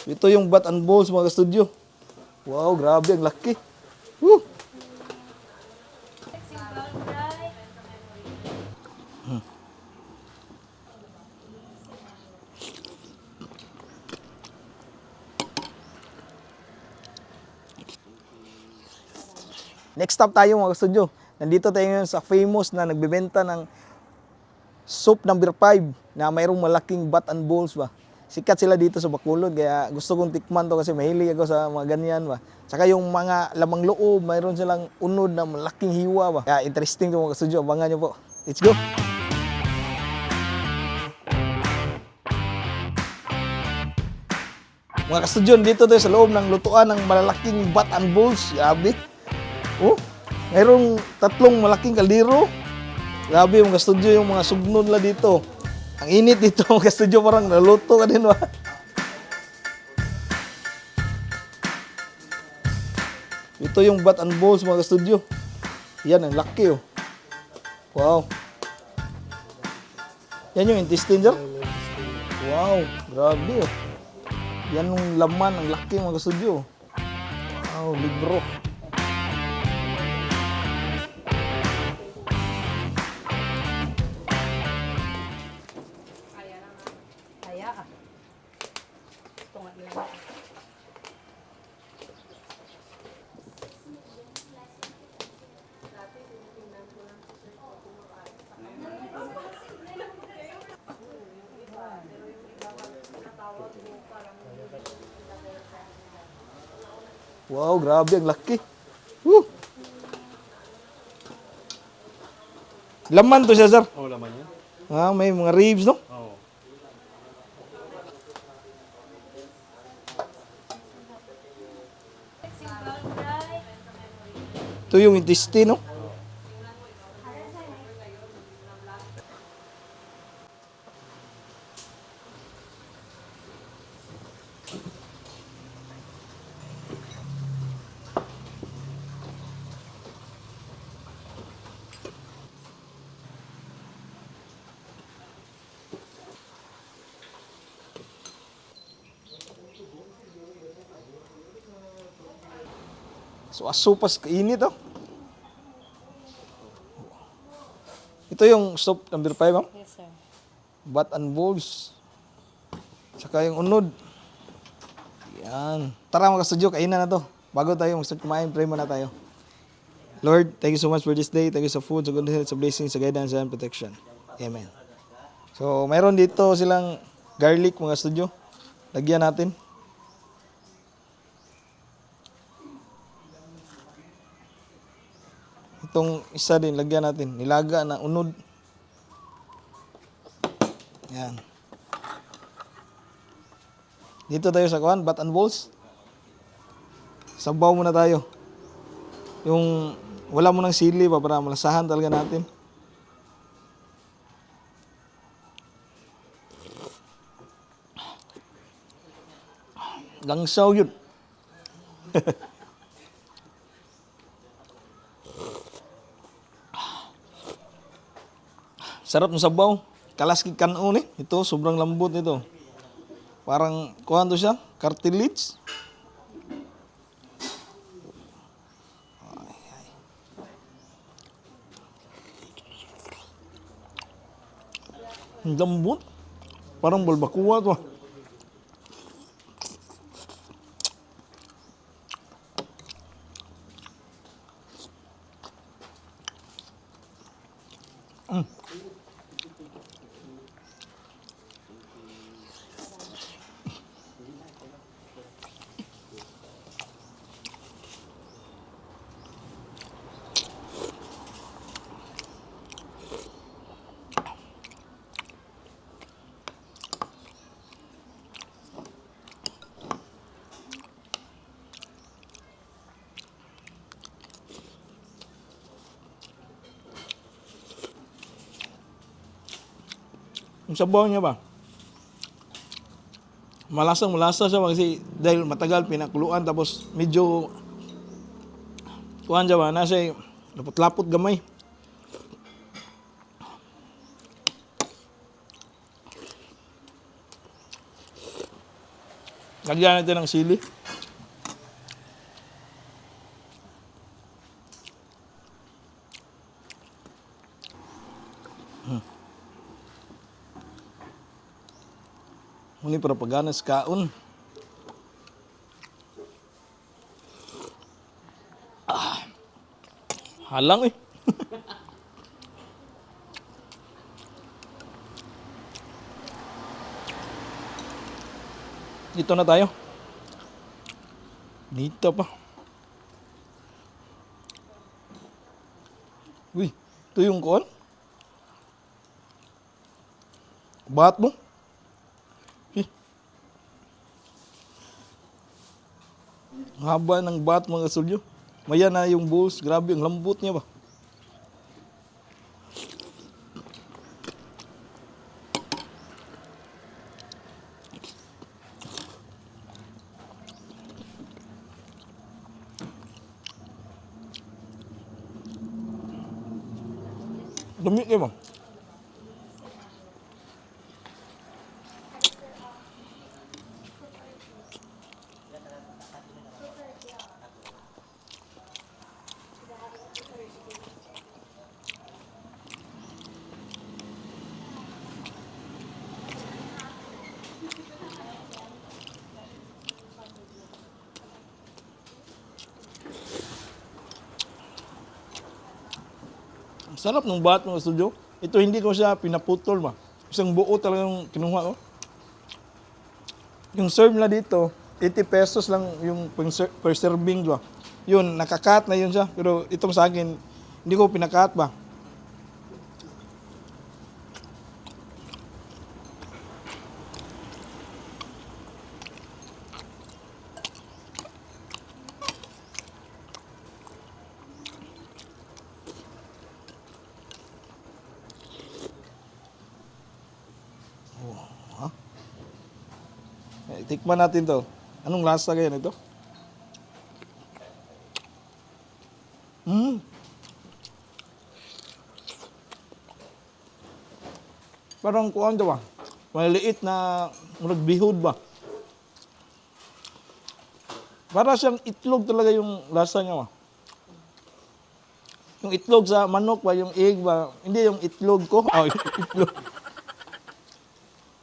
Ito yung bat and balls mga studio. Wow, grabe, ang laki. Woo! Next stop tayo mga studio. Nandito tayo ngayon sa famous na nagbebenta ng soup number 5 na mayroong malaking bat and balls ba. Sikat sila dito sa Bacolod kaya gusto kong tikman to kasi mahilig ako sa mga ganyan ba. Saka yung mga lamang loob, mayroon silang unod na malaking hiwa ba. Kaya interesting to mga studio. Abangan nyo po. Let's go! Mga kastudyon, dito tayo sa loob ng lutuan ng malalaking bat and balls. Grabe. Oh, mayroong tatlong malaking kaldero. Grabe mga kastudyo, yung mga sugnod la dito. Ang init dito mga kastudyo, parang naluto ka din ba? Ito yung bat and balls mga kastudyo. Yan, ang laki oh. Wow. Yan yung intestine sir? Wow, grabe oh. Yan yung laman, ang laki mga kastudyo. Wow, libro. Wow, grabe, ang laki. Woo! Laman to siya, sir. Oh, laman yan? Ah, may mga ribs, no? Oo. Ito yung intestine, no? So, asupas kainit, oh. Ito yung soup number 5, ma'am? Yes, sir. Bat and balls. Saka yung unod. Yan. Tara mga studio, kainan na to. Bago tayo mag-start kumain, pray muna tayo. Lord, thank you so much for this day. Thank you sa food, sa good health, sa blessings, sa guidance, and protection. Amen. So, mayroon dito silang garlic mga studio. Lagyan natin. Itong isa din, lagyan natin. Nilaga na unod. Yan. Dito tayo sa kuwan, bat and balls. Sabaw muna tayo. Yung wala mo ng sili pa para malasahan talaga natin. Langsaw yun. Sarap ng sabaw. Kalaskig kanon eh. Ito, sobrang lambot ito. Parang, kuhan to siya, cartilage. Ang lambot. Parang balbakuwa to. Yung sabaw niya ba? Malasang malasa siya kasi dahil matagal pinakuluan tapos medyo kuhan siya ba? Nasa lapot-lapot gamay. Lagyan natin ng sili. Muni para paganas kaon. Halang eh. Dito na tayo. Dito pa. Uy, ito yung kuwan. Bahat mo. Ang haba ng bahat mga sulyo. Maya na yung balls. Grabe, ang lambot niya ba. Dumi niya ba. Sarap ng bahat mga studio. Ito hindi ko siya pinaputol ba. Isang buo talagang kinuha ko. Yung serve na dito, 80 pesos lang yung per serving ba. Yun, nakakat na yun siya. Pero itong sa akin, hindi ko pinakat ba. Tikman natin to. Anong lasa kaya nito? Parang kuwan to ba? Maliliit na murag bihod ba? Para siyang itlog talaga yung lasa niya ba? Yung itlog sa manok ba, yung egg ba? Hindi yung itlog ko. Oh, yung itlog.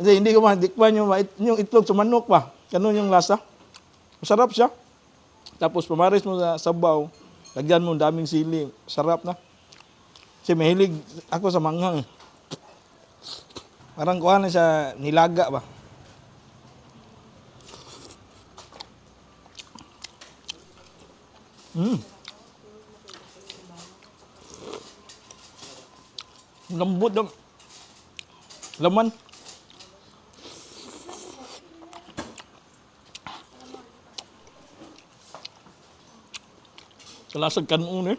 Hindi ko matikman yung itlog sa manok pa. Ganun yung lasa. Masarap siya. Tapos pamaris mo sa sabaw, lagyan mo daming sili. Sarap na. Kasi mahilig ako sa manghang. Parang kuha na siya nilaga ba. Lambot ng laman. Kalasag kanon eh.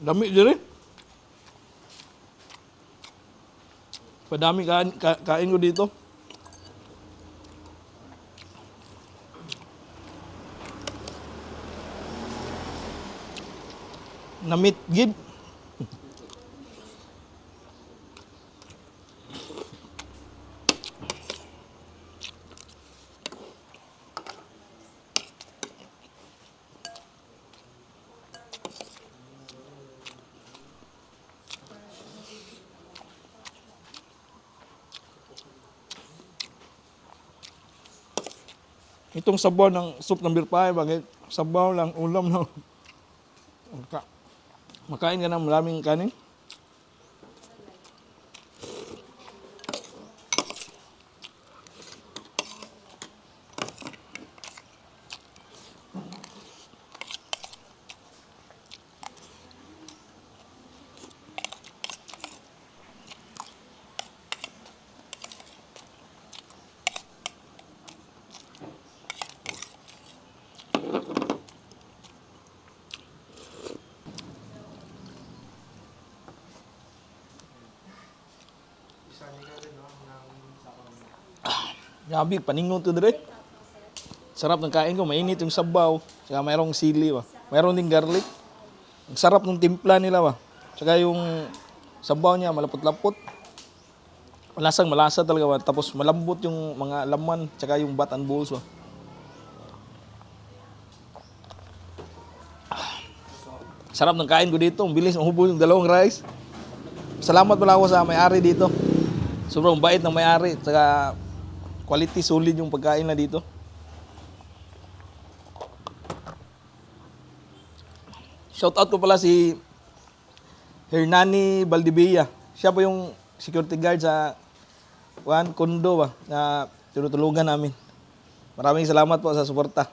Dami diri. Padami kain ko dito. Namit gid. Itong sabaw ng soup ng birpay, bakit sabaw lang, ulam lang. Makain ka ng maraming kanin. Grabe, paningon to dire. Sarap ng kain ko, mainit yung sabaw. Tsaka mayroong sili ba. Mayroon ding garlic. Ang sarap ng timpla nila ba. Tsaka yung sabaw niya malapot-lapot. Lasang malasa talaga ba. Tapos malambot yung mga laman. Tsaka yung bat and balls ba. Sarap ng kain ko dito. Ang bilis mahubos yung dalawang rice. Salamat pala ako sa may-ari dito. Sobrang bait ng may-ari. Tsaka quality solid yung pagkain na dito. Shoutout ko pala si Hernani Valdivia. Siya po yung security guard sa condo ba, na tinutulungan namin. Maraming salamat po sa suporta.